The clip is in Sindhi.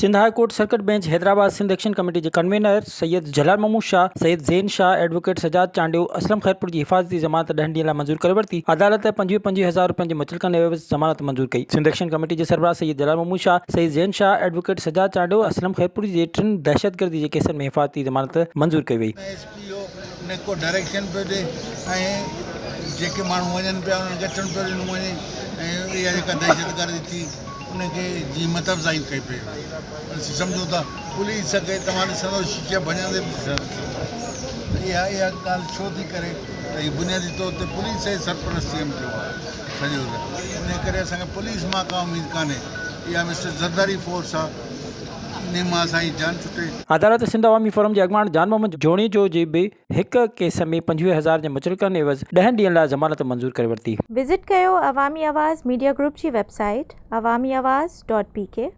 Sindh high court circuit bench Hyderabad Sindh action committee جي ڪنوينر سيد جلال محمود شاهه، سيد زين شاهه، ايڊووڪيٽ سجاد چانڊيو، اسلم خيرپور جي حفاظتي ضمانت ڏهن ڏينهن لاء منظور ڪري ورتي. عدالت 25 25 هزار رپين جي مچلڪن عيوض ضمانت منظور ڪئي. سنڌ ايڪشن ڪميٽي جي سربراهه سيد جلال محمود شاهه، سيد زين شاهه، ايڊووڪيٽ سجاد چانڊيو، اسلم خيرپور جي ٽن دهشتگردي جي ڪيسن ۾ حفاظتي ضمانت منظور ڪئي وئي. نه ايس پي او نه ڪو ڊائريڪشن پيو ڏي ۽ جيڪي ماڻهو وڃن پيا انهن کي اچڻ پيو ڏنو وڃي ۽ اها جيڪا دهشتگردي ٿي ان کي جي همت افزائي ڪئي پئي وڃي اسين سمجهون ٿا پوليس کي توهان ڏسندو شيشا ڀڃندي به ڏسندو ته اها اها ڳالهه ڇو ٿي ڪري ته هي بنيادي طور تي پوليس جي سرپرستي ۾ ٿيو آهي سڄو ته ان ڪري اسان کي پوليس مان ڪا اميد ڪانهي اها مسٽر زرداري فورس آهي انهي مان اسان جي جان ڇٽي. عدالت سنڌ عوامي فورم جي اڳواڻ جان محمد جوڻيجو جي به هڪ ڪيس ۾ 25 هزار جي مچلڪن عيوض ڏهن ڏينهن لاء ضمانت منظور ڪري ورتي. وزٽ ڪيو عوامي آواز ميڊيا گروپ جي website Awami Awaz dot P K.